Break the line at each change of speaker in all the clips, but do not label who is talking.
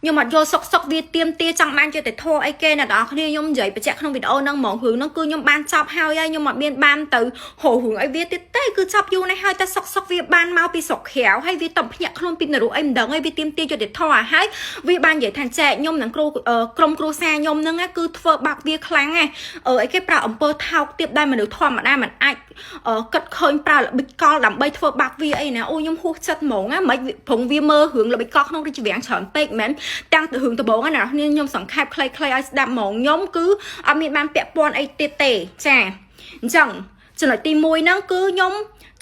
ខ្ញុំអត់យល់សុកសុកវាទៀមទាចង់បានយុត្តិធម៌អីគេអ្នកនរគ្នាខ្ញុំនិយាយបញ្ជាក់ក្នុងវីដេអូហ្នឹងហ្មងរឿងហ្នឹងគឺខ្ញុំបានចប់ហើយហើយខ្ញុំអត់មានបានទៅហៅរឿងអីវាទៀតទេគឺចប់យូរណាស់ហើយតែសុកសុកវាបានមកពីស្រុកក្រៅហើយវាតំភ្ញាក់ខ្លួនពីនរកអីមិនដឹងអីវាទៀមទាយុត្តិធម៌ហើយវាបាននិយាយថាចែកខ្ញុំនិងគ្រូក្រុមគ្រួសារខ្ញុំហ្នឹងគឺធ្វើបាបវាខ្លាំងណាស់អឺអីគេប្រើអំពើថោកទាបដែលមនុស្សធម្មតាមិនអាចគិតឃើញប្រើល្បិចកលដើម្បីធ្វើបាបវាអីណាអូខ្ញុំហួសចិត្តហ្មងណាមិនព្រងវាមើលរឿងល្បិចកលក្នុងរាជវាំងច្រើនពេកមែនតាំងពីរឿងដំបូងណាអ្នកខ្ញុំសង្ខេបខ្លីៗឲ្យស្ដាប់ហ្មងខ្ញុំគឺអត់មានបានពាក់ព័ន្ធអីទៀតទេចាអញ្ចឹងចំណុចទី1ហ្នឹងគឺខ្ញុំ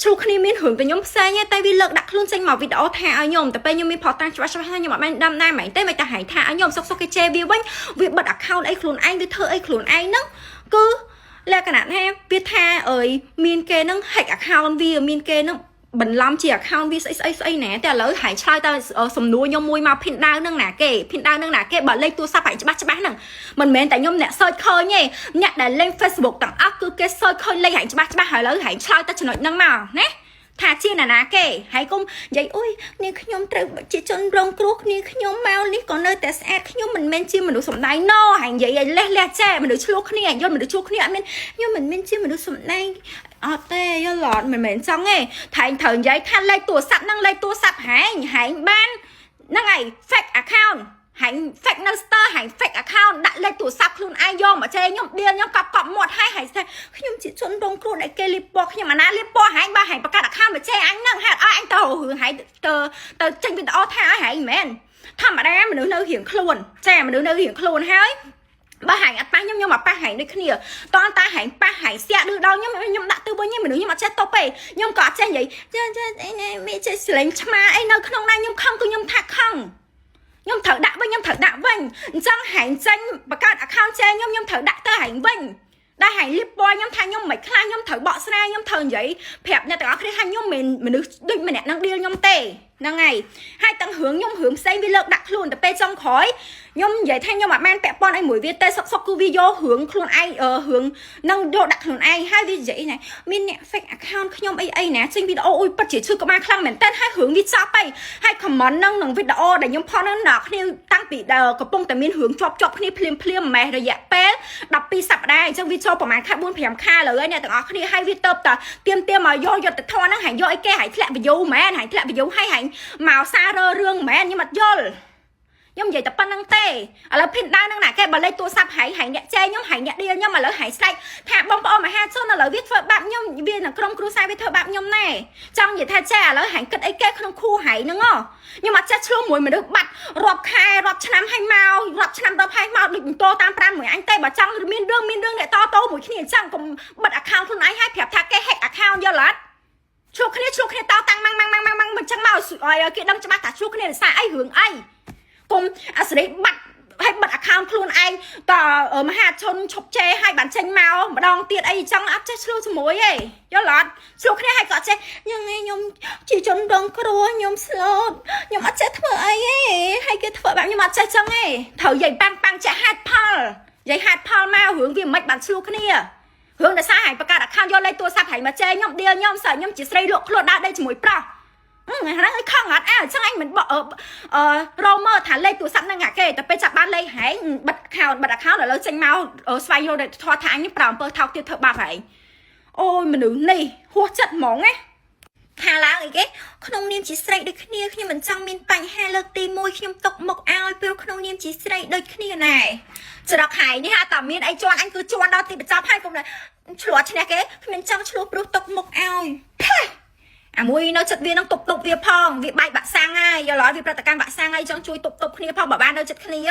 ឆ្លោះគ្នាមានរឿងតែខ្ញុំផ្សេងតែវាលើកដាក់ខ្លួនចេញមកវីដេអូថាឲ្យខ្ញុំតែពេលខ្ញុំមានផុសតាំងច្បាស់ច្បាស់ខ្ញុំអត់បានដាំណាហ្មងទេមិនតែហែងថាឲ្យខ្ញុំសុកសុកគេជេរវាវិញវាបិទ account អីខ្លួនឯងវាធ្វើអីខ្លួនឯងហ្នឹងគឺលក្ខណៈថាវាថាអើយមានគេនឹង hack account វាមានគេនឹងបន្លំជា account វាស្អីស្អីស្អីណាតែឥឡូវហែងឆ្លើយតើសំណួរខ្ញុំមួយមកភិនដាវនឹងណាគេភិនដាវនឹងណាគេបើលេខទូរស័ព្ទហែងច្បាស់ច្បាស់ហ្នឹងមិនមែនតែខ្ញុំអ្នក search ឃើញទេអ្នកដែលលេង Facebook ទាំងអស់គឺគេ search ឃើញលេខហែងច្បាស់ច្បាស់ហើយឥឡូវហែងឆ្លើយតែចំណុចហ្នឹងមកណាថាជាណានាគេហើយកុំនិយាយអុយនាងខ្ញុំត្រូវជាជនរងគ្រោះគ្នាខ្ញុំមកនេះក៏នៅតែស្អាតខ្ញុំមិនមែនជាមនុស្សសំដែងណហើយនិយាយឲ្យលេះលេះចែមនុស្សឆ្លោះគ្នាយល់មនុស្សឆ្លោះគ្នាអត់មានខ្ញុំមិនមែនជាមនុស្សសំដែងអត់ទេយល់អត់មិនមែនចង់ទេថែងត្រូវនិយាយថាលេខទូរស័ព្ទហ្នឹងលេខទូរស័ព្ទហែងហែងបានហ្នឹងហើយ fake account ហែង fake នៅ star ហែង fake account ដាក់លេខទូរស័ព្ទខ្លួនឯងយកមកជេរខ្ញុំដៀលខ្ញុំកប់កប់មាត់ហើយហែងថាខ្ញុំជាជនរងគ្រោះដែលគេលាបពណ៌ខ្ញុំអាណាលាបពណ៌ហែងបើហែងបង្កើត account មកជេរអញហ្នឹងហេតុឲ្យអញទៅរឿងហែងទៅទៅចេញវីដេអូថាឲ្យហែងមែនធម្មតាមនុស្សនៅរៀងខ្លួនចាមនុស្សនៅរៀងខ្លួនហើយបើហែងអត់ប៉ះខ្ញុំខ្ញុំអត់ប៉ះហែងដូចគ្នាតោះតាហែងប៉ះហែងស្ទាក់ឌឺដល់ខ្ញុំខ្ញុំដាក់ទៅវិញមនុស្សខ្ញុំអត់ចេះតបទេខ្ញុំក៏អត់ចេះនិយាយចាចាអីនេះមានចេះស្រលេងឆ្មាអីនៅក្នុងណាខ្ញុំខឹងគឺខ្ញុំថាខឹងខ្ញុំត្រូវដាក់វិញខ្ញុំត្រូវដាក់វិញអញ្ចឹងហែងចេញបង្កើត account ចេញខ្ញុំខ្ញុំត្រូវដាក់ទៅហែងវិញដែលហែងលៀបពណ៌ខ្ញុំថាខ្ញុំមិនខ្លាចខ្ញុំត្រូវបកស្រាយខ្ញុំត្រូវនិយាយប្រាប់អ្នកទាំងអស់គ្នាថាខ្ញុំមិនមនុស្សដូចម្នាក់នឹងដៀលខ្ញុំទេហ្នឹងហើយហើយទាំងរឿងខ្ញុំរឿងផ្សេងវាលើកដាក់ខ្លួនតែពេលចុងក្រោយខ្ញុំនិយាយថាខ្ញុំអត់បានពាក់ព័ន្ធអីមួយវាទេសុកសុកគឺវាយករឿងខ្លួនឯងរឿងនឹងយកដាក់ខ្លួនឯងហើយវានិយាយណាមានអ្នក fake account ខ្ញុំអីអីណាចេញវីដេអូអ៊ុយពិតជាឈឺក្បាលខ្លាំងមែនតើហើយរឿងវាចប់ហើយហើយ comment នឹងនឹងវីដេអូដែលខ្ញុំផុសហ្នឹងអ្នកគ្នាតាំងពីកំពុងតែមានរឿងជាប់ជាប់គ្នាភ្លាមភ្លាមម៉េះរយៈពេល12សប្តាហ៍អញ្ចឹងវាចូលប្រហែលខែ4 5ខែលើហើយអ្នកទាំងអស់គ្នាហើយវាទៅតាទៀមទៀមមកយកយុទ្ធធនហ្នឹងហើយយកអីគេហើយធ្លាក់ view មែនហើយធ្លាក់ view ហើយហើយមកសាររើរឿងមែនខ្ញុំអត់យល់ខ្ញុំនិយាយតែប៉ុណ្្នឹងទេឥឡូវភិនដាវនឹងណាគេបើលេខទូរស័ព្ទហែងហែងអ្នកជេរខ្ញុំហែងអ្នកដៀលខ្ញុំឥឡូវហែងស្រែកថាបងប្អូនមហាជនឥឡូវវាធ្វើបាបខ្ញុំវានឹងក្រុមគ្រួសារវាធ្វើបាបខ្ញុំណែចង់និយាយថាចេះឥឡូវហែងគិតអីគេក្នុងខួរហែងហ្នឹងខ្ញុំអត់ចេះឆ្លោះមួយមនុស្សបាត់រាប់ខែរាប់ឆ្នាំឲ្យមករាប់ឆ្នាំរាប់ហើយមកដូចបន្តតាមប្រាំមួយអញទេបើចង់មានរឿងមានរឿងអ្នកតតមួយគ្នាអញ្ចឹងកុំបិទ account ខ្លួនឯងឲ្យប្រាប់ថាគេ hack account យល់អត់ឆ្លោះគ្នាឆ្លោះគ្នាតតាំងម៉ាំងម៉ាំងម៉ាំងម៉ាំងមិនចឹងមកឲ្យគេដឹងច្បាស់ថាឆ្លោះគ្នាដោយសារអីរឿងអីកុំអាសេរីបាត់ហើយបិទ account ខ្លួនឯងតមហាជនឈប់ជេរឲ្យបានចេញមកម្ដងទៀតអីចឹងអត់ចេះឆ្លោះជាមួយទេយល់អត់ឆ្លោះគ្នាឲ្យក៏អត់ចេះយ៉ាងនេះខ្ញុំជាជនរងគ្រោះខ្ញុំស្លូតខ្ញុំអត់ចេះធ្វើអីទេហើយគេធ្វើបែបខ្ញុំអត់ចេះចឹងទេត្រូវនិយាយប៉ាំងប៉ាំងចេះហេតុផលនិយាយហេតុផលមករឿងវាមិនបានឆ្លោះគ្នារឿងដោយសារហែងបង្កើត account យកលេខទូរស័ព្ទហែងមកជេរខ្ញុំដៀលខ្ញុំសើខ្ញុំជាស្រីលក់ខ្លួនដើរដេកជាមួយប្រុសហ្នឹងឲ្យខឹងអត់អើអញ្ចឹងអញមិនបកអឺរ៉ូមើថាលេខទូរស័ព្ទហ្នឹងអាគេតែពេលចាប់បានលេខហែងបិទ account បិទ account ឥឡូវចេញមកស្វែងយល់ថតថាអញប្រើអំពើថោកទៀតធ្វើបាបហែងអូយមនុស្សនេះហួសចិត្តហ្មងណាថាឡើងអីគេក្នុងនាមជាស្រីដូចគ្នាខ្ញុំមិនចង់មានបញ្ហាលើកទី1ខ្ញុំຕົកមុខឲ្យពេលក្នុងនាមជាស្រីដូចគ្នាណែច្រកហែងនេះហាតាមានអីជន់អញគឺជន់ដល់ទីបញ្ចប់ហើយកុំឆ្លោះឈ្នះគេខ្ញុំមិនចង់ឆ្លោះព្រោះຕົកមុខឲ្យអាមួយនៅចិត្តវានឹងទប់ទប់វាផងវាបែកបាក់សាំងហើយយល់អត់វាប្រតិកម្មបាក់សាំងហើយចង់ជួយទប់ទប់គ្នាផងបើបាននៅចិត្តគ្នា